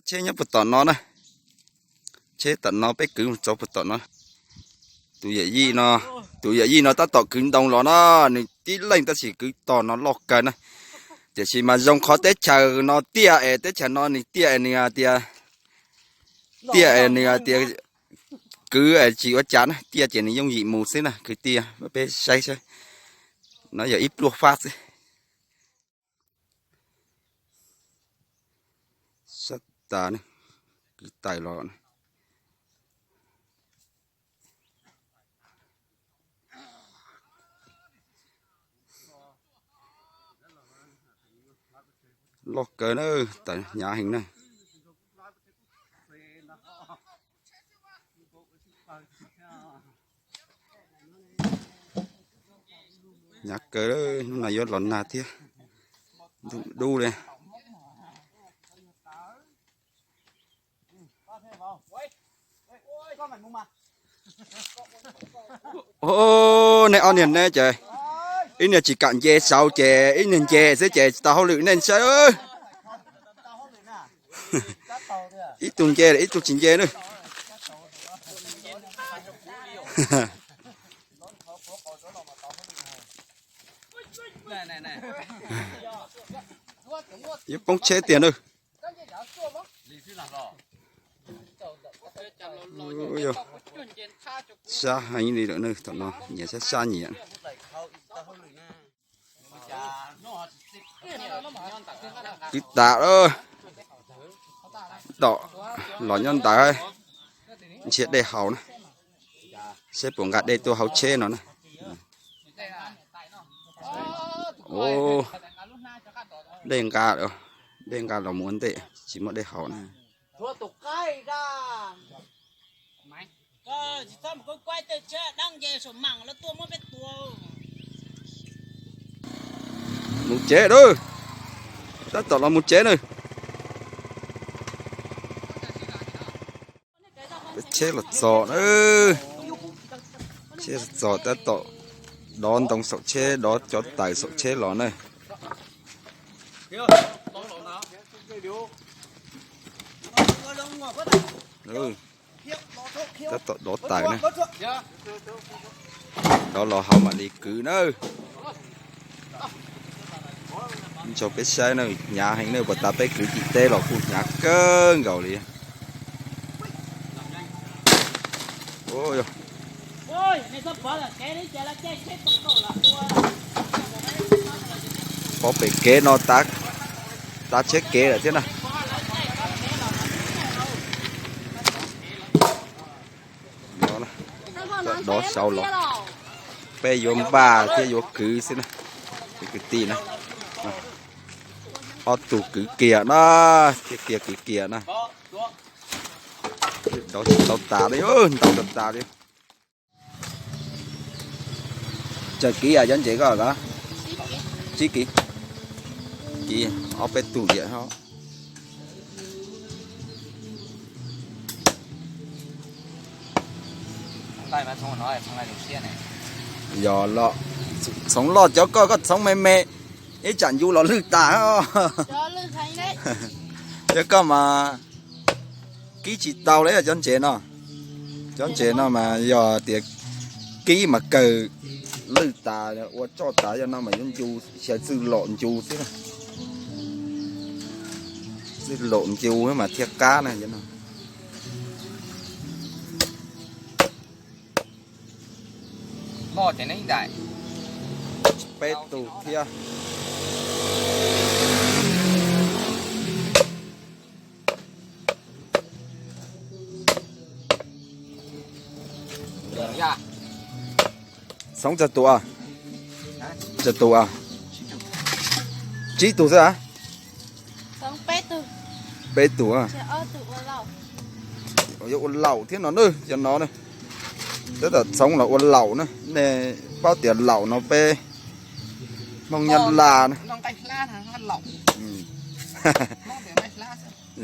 Tsheb nyob puag tom no na. Tsheb tom no peb kwv mus txog puag tom no. Tus yawm yij no, tus yawm yij no tab tom kwv ntoo los no, nws tib leeg tab sis kwv tos no loj kawg na. Tiam sis mas zoo qhov teb chaws no tiaj es teb chaws no nws tiaj es nws tias, tiaj es nws tias kwv es tsis ua cas na, tiaj ces nws yooj yim mus xwb na kwv tij. Peb saib saib, no yog ib pluag fab xwb. Sab tas, kwv tais los. Loj kawg na, tas hnyav heev na. Hnyav kawg, hnub no yuav los nag thiab. Dub dub li. Nej ob niag ne ces ib niag tsis kam nce saud ces ib niag nce xwb ces tsis tau hauj lwm nej saib. Ib tug nce ib tug tsis nce na. Yuav poob tsheb tiag na. Sab heev li lawm na, thaum no nyias sab sab nyias. Kwv tas, dom los nyob ntawd, nrhiav dej haus na. Seb puas nqa dej tuaj hauv tsheb no na. Dej nqa, dej nqa los mus ua ntej tsis muaj dej haus na. Mus tsev lawm, tab tom los mus tsev na. Peb tsheb los txog, tsheb los txog tab tom dov ntoo saum tsheb, dov cov taws saum tsheb los na. Tab tom dov taws na. Dov los haus mam li kwv na. Ntsog peb saib na, hnyav heev na, puas tas peb kwv tim teb los kuj hnyav kawg nkaus li. Pov pem kev no, tav tsheb kev lawm thiab na. Dov saud los, peb yuav npaj thiab yuav kwv xwb na, cov kwv tij na. Ob tug kwv kiag na, kiag kiag kwv kiag na. Dov tsis tau tas li, ntau tau tas li. Tsawg kiv yam cov ntses koj? Tsib kiv. Kiv ob peb tug yam. Yog los txhoov loj cov koj, koj txhoov me me, ib tsam ncu los lwj tas. Cov koj mas kib tsis tau li cov ntses no. Cov ntses no mas yog tias kib mas kawg lwj tas, ua tsoj tas, yog no mas yuav ncu, xyaw txwj lom ncu xwb. Txwj lom ncu mas thiaj qab na. Peb tug thiab. Txhoov tsawg tus? Tsawg tus? Tsib tus xwb a? Peb tus. Yuav ua laum thiab no na, cov no na. Tab tom txhoov los ua laum na. Nej paub tias laum no peb Hmoob Nyab Laj na.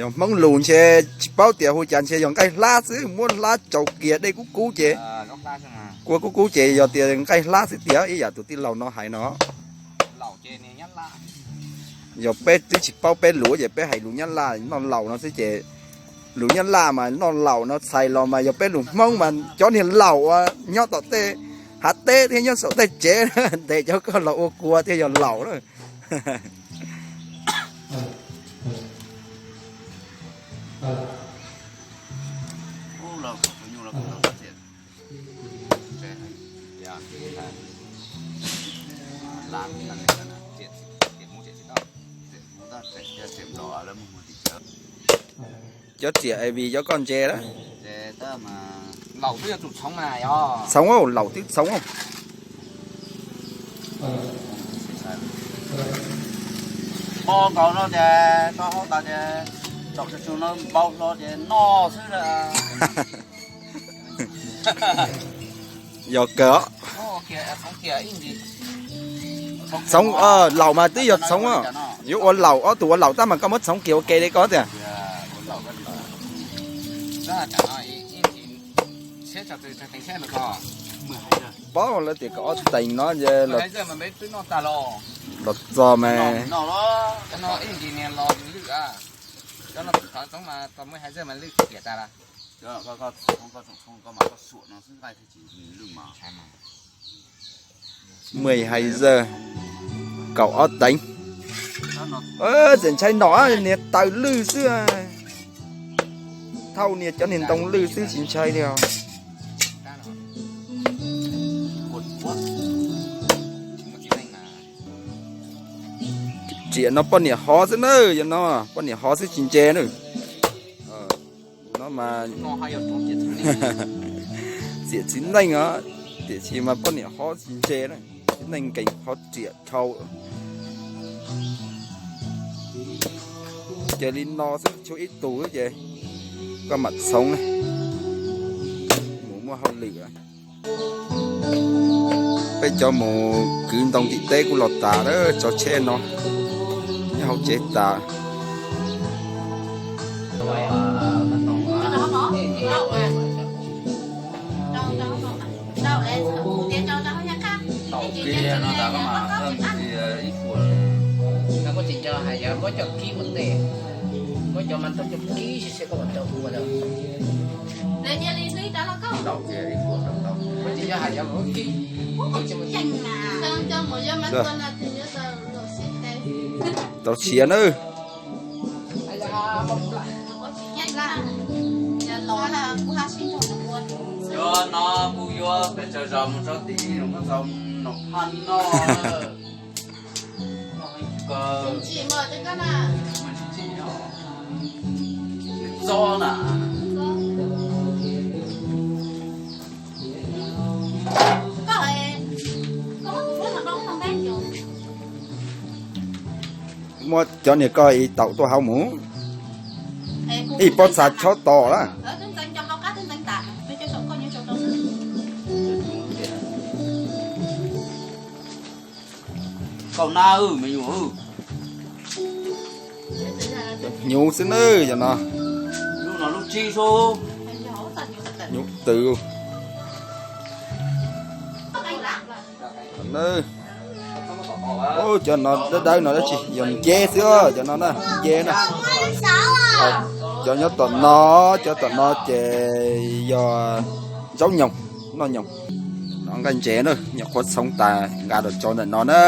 Yog Hmoob lus ntshe tsis paub tias hu cas, ntshe yog nqaij hlab xwb, muab hlab tsaus kiag dej kub kub ces, kua kub kub ces yog tias nqaij hlab xwb tiag, ib yam tus tij laug no hais no. Yog peb twb tsis paub peb lus ces peb hais lus Nyab Laj noj laus no xwb ces, lus Nyab Laj mas noj laus no txhais los mas yog peb lus Hmoob mas cov niag laus uas nyob tom tej hav teb thiab nyob saum tej tsev ntes cov koj los ua kua thiaj yog laus na. Cov riam es vim cov koj ntse lawm. Txhoov, laus twb txhoov. Npau nkaus no ces rau hauv tas ces, tsaum tsuag tsuag no npau hlo ces noj xwb. Yog kawg. Txhoov, laus mas twb yog txhoov. Yuav ua laus, ob tug ua laus tab mas koj muab txhoov kiag ua ke li koj tiag. Paub lawm tias kom ob teev no los txog mas. Muaj hais zawg kaum ob teev. Txawm ntshai nom niag taws lwj xwb. Thauj niag cov niag ntoo lwj xwb tsis ntshai li os. Riam no poj niam hov xwb na, yog no poj niam hov xwb tsis ntse na. No mas riam txiv neej os, tiam sis mas poj niam hov tsis ntse na, txiv neej nkees hov riam dhau. Ces li no xwb tshuav ib tug xwb ces koj mam txhoov na, mus muaj hauj lwm. Peb cov mus kwv ntoo tim teb kuj los tas lawm, tso tsheb no nyob hauv tsev tas. Tau siav nawb. Yuav no kuv yuav pes tsawg zos mus tso tid, noj phaj noj. Txob na. Muab cov niag koj ib taum tuaj hauv mus, ib pob txha chob tos lawm. Kaum na me nyuam. Hnyuv xwb nawb cov no. Lub no lub tsib xwb. Hnyuv tws. Cov no dawb dawb no dab tsi, yog nce xwb, cov no na, nce na. Cov nyob tom no, cov tom no ces yog zaub nyoog, noj nyoog. No nqaij ntses na, nyuam qhuav txhoov tas nqa los tso ntawm no na.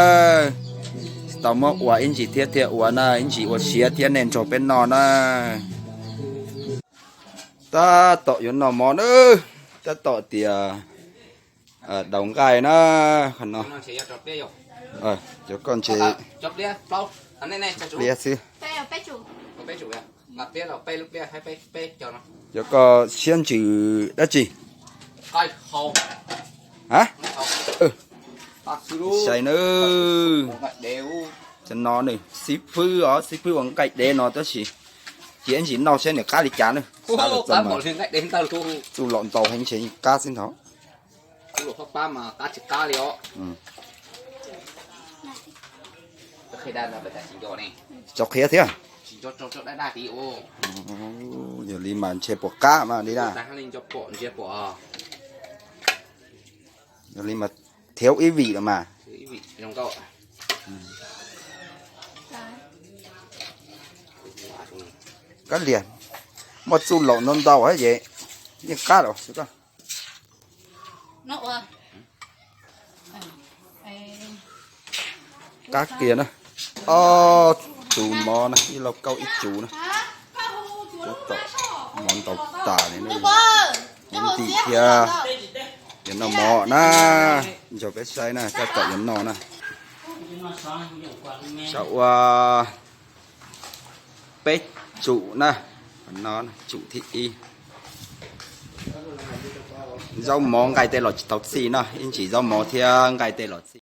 Tsis tau muab ua ib ntsis thiab thiaj ua na, ib ntsis ua siav thiab nej nrog peb noj na. Tab tom yuav noj mov na, tab tom tias daus nqaij na, qhov no. Cov koj ntses pliab xwb. Cov koj siab ntsws dab tsi? A, sai na. Cov no nws xib fwb os, xib fwb ua nqaij dev no tab sis cia ib ntsis noj saib nws qab li cas na. Txuj lom ntaus heev ntshe qab xwb ntag. Tso qhiav thiab. Yog li mas ntshe puas qab mas li na. Yog li mas thiab ib vim los mas. Kab liag, muaj txuj laum ntau ntau ces yeej qab lawm. Qab kiag na. Ob tug mov na, ib lauj kaub ib tsuv na. Tab tom mov ntaus tas li na. Ntim thiab. Yuav noj mov na, nrog peb saib na, tab tom yuav noj na. Saum ua peb tsum na, no tsum thib ib. Zaub mov nqaij tej los tsis tau txhij no, ib ntsis zaub mov thiab nqaij tej los txhij.